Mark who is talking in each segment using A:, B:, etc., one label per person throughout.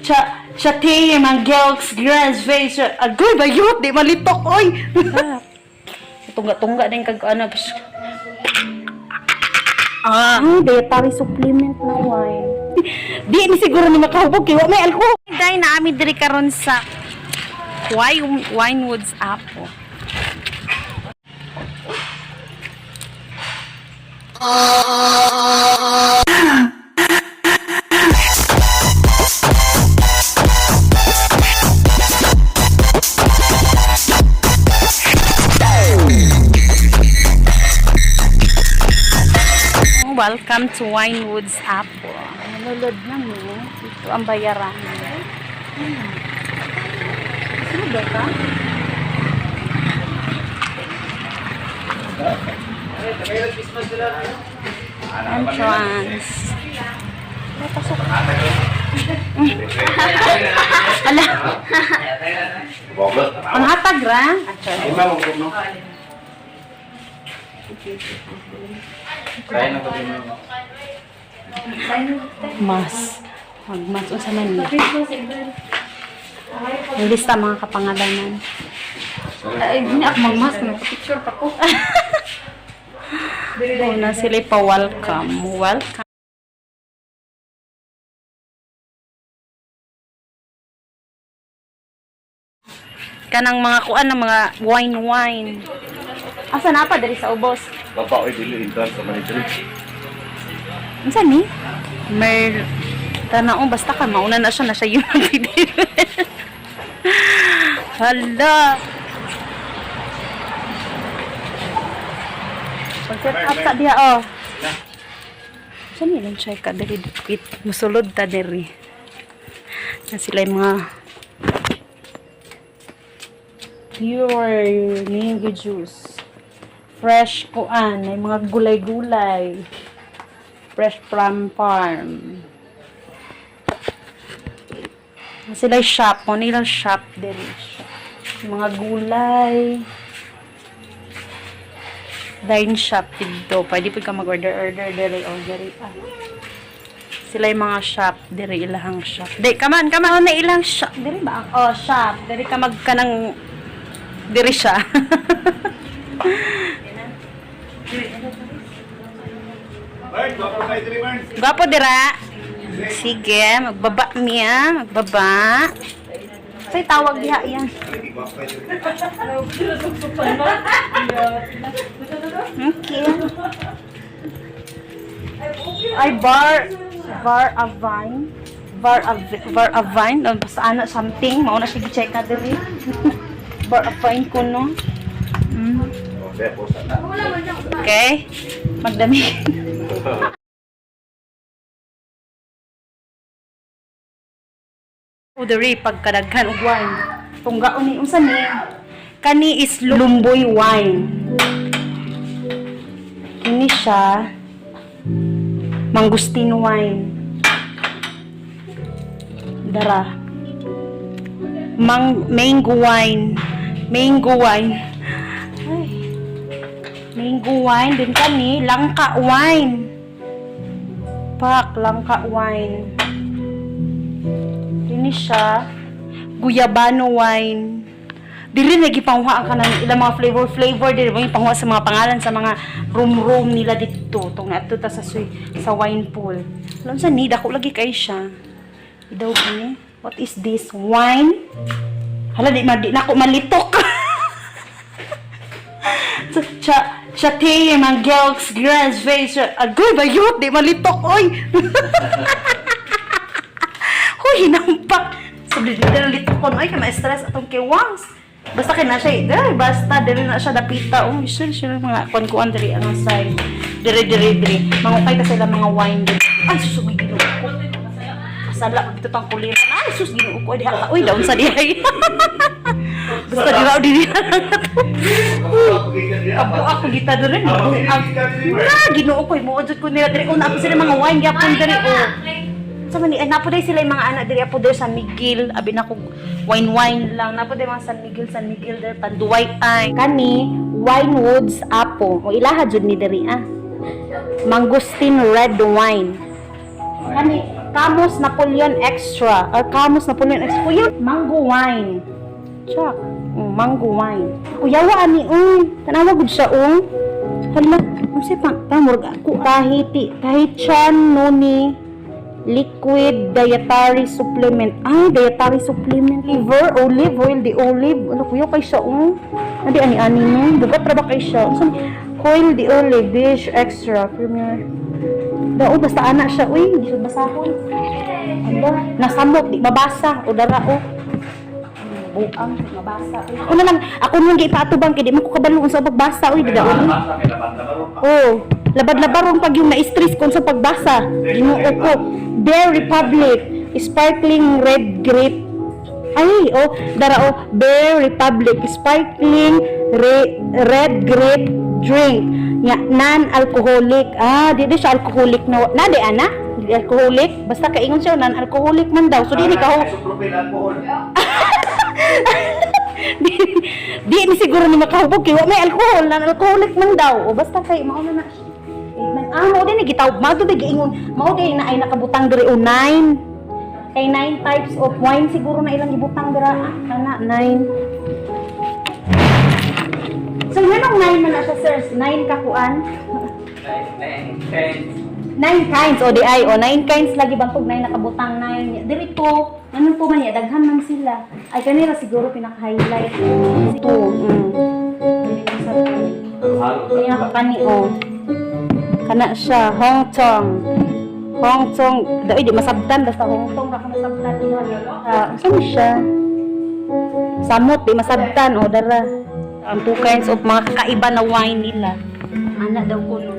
A: Cha Chate, Manggels, Grass, Face, agoy, bayot, di malitok, oy! Tungga-tungga din kag ano. Ah, ay, dietary supplement na wine. Di ni siguro ni makahubog kay wa may alcohol. Day na ami diri karon sa Wine Winewoods Apo. Welcome to Winewoods Apo. Nalulod na mo. Ito ang bayaran. Sino ba ka? Entrance. Ay, pasok. Ala. Ang hatag ra. Mas. Magmas unsa man ni. Ang lista mga kapangalanan.
B: Ay, hindi ako magmas. Nagpa-picture pa ko.
A: Una sila pa welcome. Welcome. Kanang mga kuan ng mga wine wine. Asa na pa diri sa ubos?
C: Baba oy dili entrance sa manager.
A: Unsa ni? Mer Tanaw basta ka mauna na siya na siya yung Hala. Pag-set up sa diha oh. Saan nilang check ka diri dikit musulod ta diri. Na sila yung mga pure mango juice. Fresh kuan, may mga gulay-gulay. Fresh from farm. Sila yung shop mo, nilang shop diri. Mga gulay. Dine shop dito. Pwede po ka mag-order, order, diri, order. Ah. Sila yung mga shop, diri ilahang shop. Di, kaman, kaman, na ilang shop. Diri ba? Oh, shop. Diri ka mag kanang diri siya.
C: Bern, gwapo kay dili Bern.
A: Gwapo dira. Sige, magbaba miya, magbaba. Say tawag diha yan.
C: Gwapo kay dili.
A: Okay. Ay, bar avine. Bar avine. Oh, basta ano, something. Mauna siya gi-check na diri. Bar avine ko, no? Mm.
C: Oh, siya po sana.
A: Okay. Magdami. O diri pagkadaghan og wine. Tunggaon ni unsa ni? Kani is lumboy wine. Kini siya mangustin wine. Dara. Mango wine. Mango wine. Ay. Mango wine din kani, langka wine. Pak, langka wine. Dini siya guyabano wine. Dili na gipanguha ang kanang ilang mga flavor flavor dili mo panguha sa mga pangalan sa mga room room nila dito tong naadto ta sa sa wine pool. Alam sa ni dako lagi kay siya. Idaw kini. What is this wine? Hala di ma di nako malitok. Cha Chate, Manggels, Grass, Face, agoy, bayot, di malitok, oy! Huy, hinampak. Sabi, di na litok ko, ay, kaya ma-stress atong kiwangs. Basta kay na siya, eh, basta, dili na siya dapita. Oh, sure, sure, mga kuan-kuan diri ang side. Diri, diri, diri. Mangukay ta sila mga wine diri. Ay, sus, may ginoo ko. Kasala, dito tang kuliran. Ay, sus, ginoo ko. Diha ka. Uy, daon sa dihay. Basta dira, diri na lang ato. Abo ako gita diri. Na, ginoo ko. Mo jud ko nila diri. Una ako sila mga wine gyapon diri. Oh. Sa man ni ay napo day sila yung mga anak diri apo diri San Miguel. Abi na ko wine wine lang. Napo day mga San Miguel, San Miguel diri Tanduay ay. Kani Winewoods Apo. O ilaha jud ni diri ah. Mangosteen red wine. Kani Camus Napoleon Extra or Camus Napoleon Extra. Kuya, mango wine. Chak. Mango wine. Kuyawa ani uy. Tanawa gud siya oh. Hala, unsa pa pamurag ako Tahiti, Tahitian noni liquid dietary supplement. Ay, dietary supplement. Liver, olive oil, di olive. Ano kuya kay siya oh. Adi ani ani no. Bugat ra ba kay siya? Unsa oil di olive dish extra premier. Dao basta ana siya uy, di siya basahon. Anda, nasamot di mabasa o dara o. Buang di mabasa. Uy. Ako na lang, ako nung gipaatubang kay di man ko kabalo unsa pagbasa uy, di daon. Oh, labad-labaron pag yung na-stress kung sa pagbasa. Ginoo ko. Bear Republic, sparkling red grape. Ay, oh, dara oh, Bear Republic, sparkling red grape drink. Nga non-alcoholic. Ah, di di siya alcoholic na. Na di ana? Di alcoholic. Basta kaingon siya non-alcoholic man daw. So di ni ka
C: Alcohol.
A: di, di ni siguro ni makahubog kay wa may alcohol, non-alcoholic man daw. O basta kay mao na na siya. Eh, man, ah, mao din ni gitawag mao di giingon, mao di na ay nakabutang diri o 9. Kay 9 types of wine siguro na ilang gibutang dira. Ah, kana 9. So nganong 9 man na siya, sir? 9 ka kuan? 9 kinds o di ay o 9 kinds lagi bang pag 9 nakabutang 9 diri to ano po man niya daghan man sila ay kanila siguro pinaka-highlight 2 Niya kani o kana siya Hong Chong Hong Chong dai di masabtan basta Hong Chong ra ka masabtan. Ah, unsa ni siya, samot di masabtan o dara ang two kinds of mga kakaiba na wine nila ana daw kuno.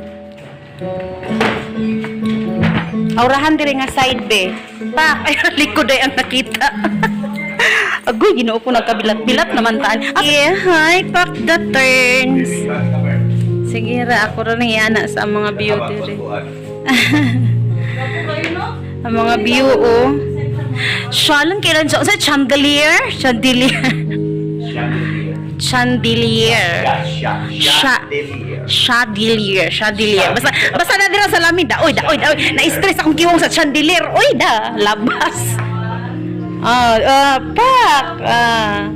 A: Aurahan diri nga side be. Pak, ay likod ay ang nakita. Agoy, Ginoo ko nagkabilat-bilat naman taan. Yeah, hi, pak the turns. Sige ra, ako ra nang iana sa mga view diri. Ang mga view oh. Shalon kailan siya? Sa chandelier? Chandelier. Chandelier.
C: Chandelier.
A: Chandelier, chandelier. Basta basta na dira sa lamin da. Oy, da, oy, da, oy. Na-stress akong kiwong sa chandelier. Oy, da, labas. Ah, ah, pak. Ah.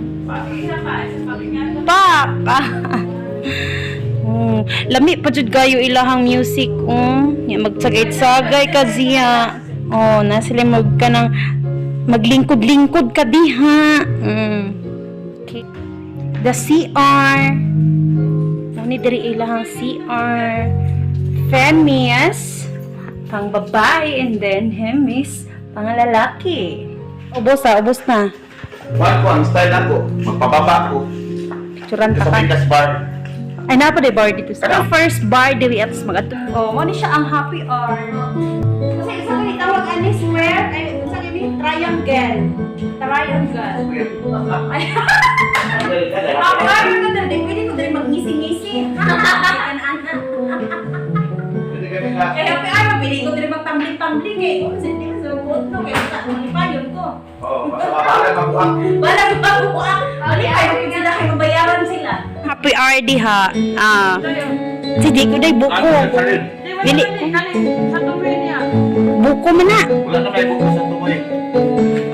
A: Pak. Ah. Lami pa jud kayo ilahang music, oh. Nya magsagay-sagay ka ziya. Oh, na sila mag kanang maglingkod-lingkod ka diha. Okay. The CR. Mo ni diri ilahang CR. Femis, pang babae, and then him is pang lalaki. Ubos ah, ubos na.
C: Kuan ko ang style ako, magpababa ko.
A: Picturean
C: Sa
A: pa ka.
C: Pindas Bar.
A: Ay, napa de bar dito sa first bar diri at mag. Oh, mo ni siya ang happy hour. Kasi isa kani tawag ani square ay unsa kini triangle. Triangle. Ay, happy hour ko diri pwede ko diri magngisi-ngisi. Ana-ana. Kaya happy hour pwede ko diri magtambling-tambling eh. Oh, sa di sa buot no kay sa malipayon ko.
C: Oh, basta mabagal mabuhak.
A: Wala ko pa buka. Malipay ko sila kay mabayaran sila. Happy hour diha. Ah. Sige ko day buko. Dili.
B: Sa tuloy niya.
A: Buko man na.
C: Wala na may buko sa tumoy.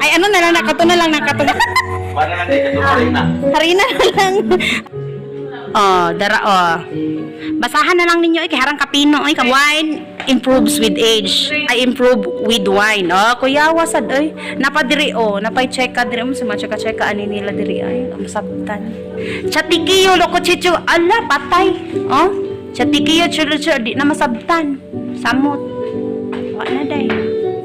A: Ay, ano na lang, nakato na lang, nakato na.
C: Wala na di katumoy na.
A: Harina na lang. Oh, dara oh. Basahan na lang ninyo eh, kay harang kapino oy, ka wine improves with age. I improve with wine. Oh, kuya wasad oy. Napa diri oh, napay check ka diri mo sa mga cheka cheka ani nila diri ay, ang masabtan. Chatikiyo loko chichu, ala patay. Oh, chatikiyo chulo chulo di na masabtan. Samot. Wa na day.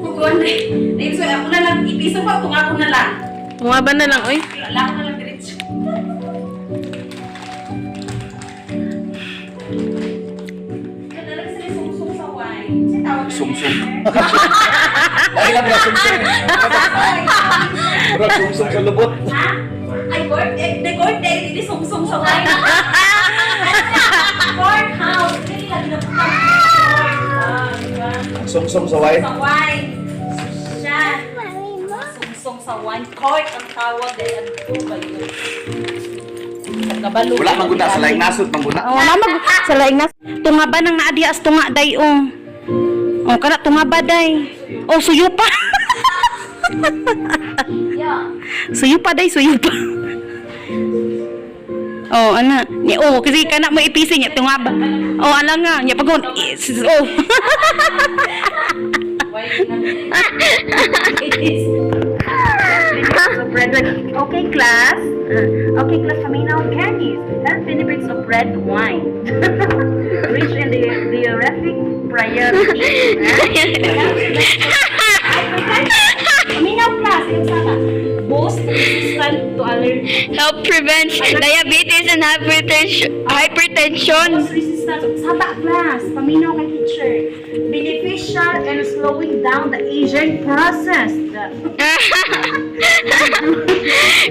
B: Kukuan rin. So, ako na lang. Ipiso pa kung ako na lang.
D: Bumaba na lang, oy.
B: Wala ko na lang diretso. Talaga sila sungsong sa wine. Kasi tawag na
C: Sungsong. Ay lang na sungsong. Bro, sungsong sa lubot.
B: Ha? Ay, birthday. The birthday, hindi sungsong sa wine. Court house. Hindi nila ginapunta. Ah, diba?
C: Sungsong sa wine.
B: Sa wine. Siya. Sungsong sa wine. Court ang tawag. Dahil ano ba yun?
A: Kabalo.
C: Wala man gud na sa laing nasod man gud na.
A: Oh, mama sa laing nas. Tunga ba nang naadias tunga day oh. Oh, kana tunga ba day. Oh, suyo pa. Suyo pa day, suyo pa. Oh, ana. Ni oh, kasi kana mo ipisi niya tunga ba. Oh, ala nga, nya pagod. Oh. Of red wine. Okay, class. Okay, class. Paminaw candies. Health benefits of red wine. Rich in the diuretic priority. Paminaw, class. Yung sana. Boost resistant to allergy.
D: Help prevent diabetes and hypertension. Hypertension.
A: Boost resistance. Sata, class. Paminaw kay teacher. Beneficial and slowing down the aging process.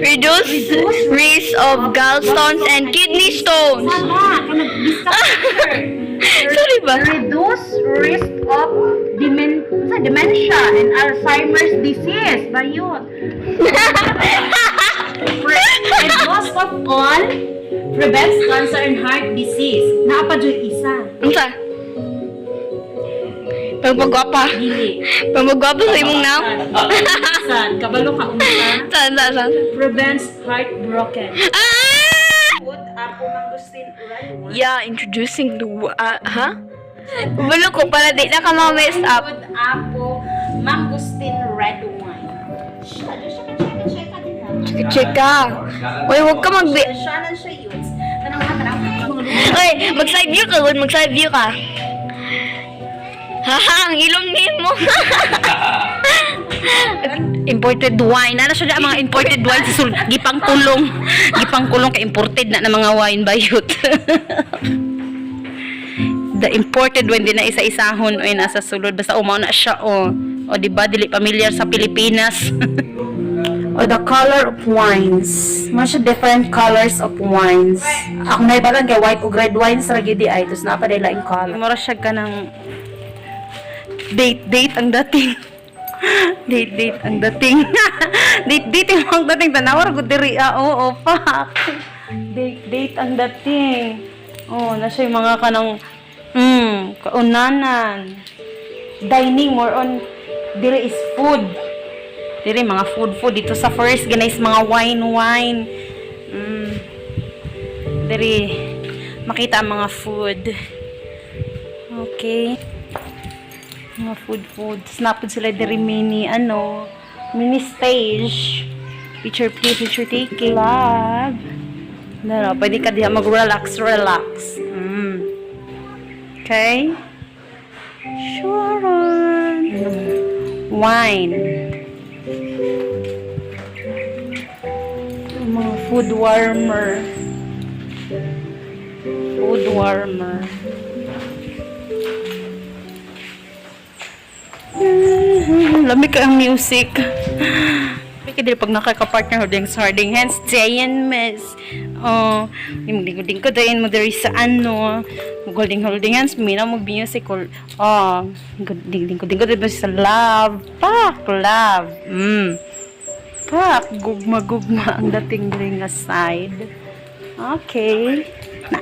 D: Reduce risk of gallstones and kidney stones.
A: Sama, kanag-discuss teacher.
D: Sorry ba?
A: Reduce risk of dementia and Alzheimer's disease. Bayot. And most of all, prevents cancer and heart disease. Naa pa jud isa.
D: Unsa? Pagpagwapa.
A: Dili.
D: Pagpagwapa sa imong naam.
A: San, kabalo ka unsa.
D: Saan, saan, saan?
A: Prevents heart broken.
D: Ah!
A: Food, apple, mangosteen, red wine.
D: Yeah, introducing the huh? Bulo ko para di na ka ma-mess up.
A: Food, apple, mangosteen, red wine. Siya, siya, siya, siya, din ha.
D: Chika. Uy, wag ka mag
A: Siya na siya yun. Tanang mga tanang mga
D: Uy, mag-side view ka, good. Mag-side view ka. Haha, ang ilong nimo.
A: Imported wine. Ano siya mga imported wine sa sul gipang kulong. Gipang kulong kay imported na ng mga wine bayot. The imported wine din na isa-isahon oy nasa sulod basta umaw na siya oh. O di ba dili familiar sa Pilipinas. O the color of wines. Mo siya different colors of wines. Ako na ibalan kay white ug red wines ra gyud di ay tos naa pa day laing color. Mura siya kanang date date ang dating. Date date ang dating. Date date ang dating tanaw ra gud diri ah. Oo, fuck. Date date ang dating. Oh, na siya yung mga kanang kaunanan. Dining more on diri is food. Diri mga food food dito sa first ganay is mga wine wine. Diri makita ang mga food. Okay. Mga food food. Snap sila diri mini ano, mini stage. Picture play, picture taking. Love. Dara, pwede ka diha mag-relax, relax. Okay? Sure. Wine. Yung mga food warmer. Food warmer. Lami ka ang music. Lami ka dili pag nakaka-partner holding holding hands, dayon miss. Oh, yung ding ko dayon mo diri sa ano, holding holding hands, mina mo music or oh, ding ding ko ding ko diri sa love. Pak, love. Pak, gugma gugma ang dating diri nga side. Okay. Na.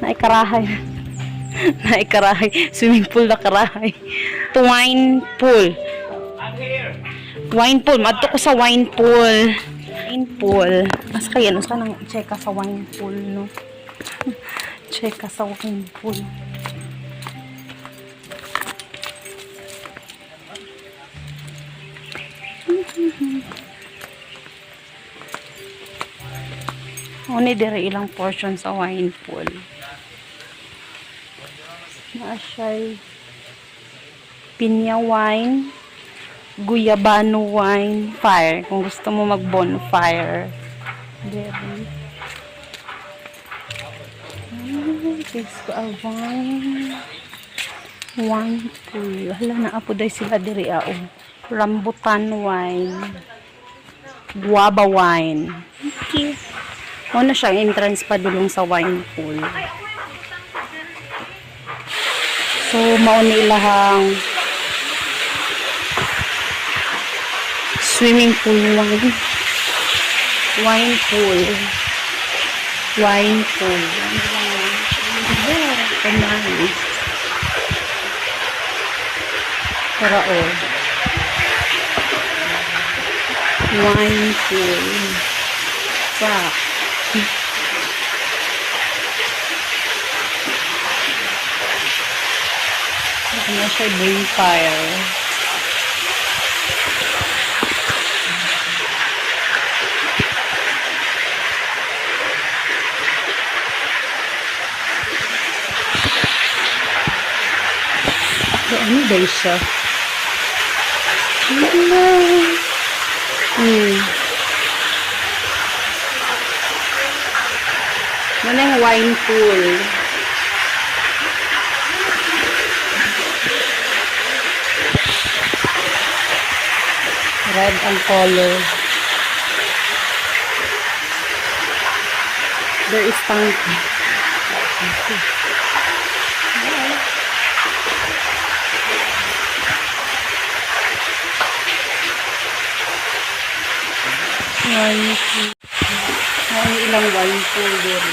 A: Naikarahay. Naikarahay. Swimming pool na karahay. Wine pool. Wine pool. Madto ko sa wine pool. Wine pool. Mas kaya, ano ka nang check sa wine pool, no? Check sa wine pool. Only dere ilang portion sa wine pool. Naa siya'y pinya wine, guyabano wine, fire. Kung gusto mo mag bonfire. Dere. Diyos ko, ah, wine. Wine pool. Hala, naa po dahil sila diri ah, oh. Rambutan wine. Guava wine. Okay. Ano siya, entrance pa dulong sa wine pool. So, mao ni ilahang swimming pool wine. Wine pool. Wine pool. Kumain. Tara oh. Wine pool. Fuck. Ano siya, bonfire. So, ano ba siya? Hello. Ano yung wine pool? Red ang color. There is tank. Wine pool. Ay, ilang wine pool din.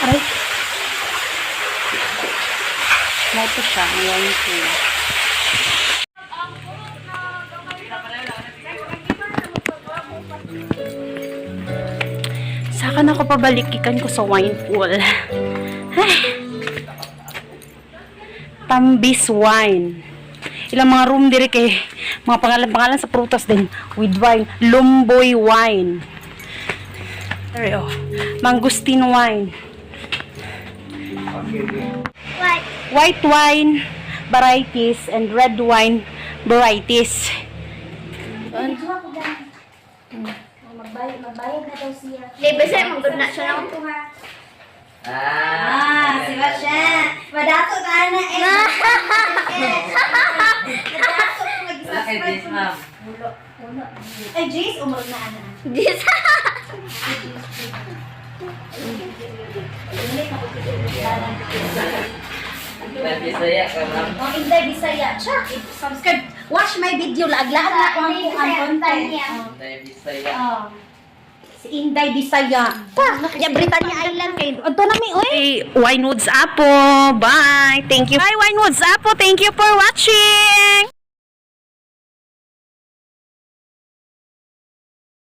A: Aray. Mao to siya, ang wine pool. Saka na ako pabalik ikan ko sa wine pool. Ay. Tambis wine. Ilang mga room dire kay mga pangalan-pangalan sa prutas din with wine, Lumboy wine. There oh. Mangosteen wine.
E: What?
A: White wine varieties and red wine varieties.
E: Magbayad, magbayad na daw siya.
D: Di ba siya, manggod na siya na.
B: Ah, si Basha. Madato ka na eh. Madato ka mag-subscribe.
F: Ma'am.
B: Ulo, ulo. Ay, Jace, umurog na ana.
E: This.
F: Bisaya ka, ma'am.
B: Oh, Inday Bisaya. Check. Subscribe. Watch my video. Laag-laag na ko ang kuan content.
F: Inday Bisaya.
B: Oh. Si Inday Bisaya. Pa, ya Britannia Island kay. Adto na mi oy.
A: Hey, Winewoods Apo. Bye. Thank you. Bye, Winewoods Apo. Thank you for watching.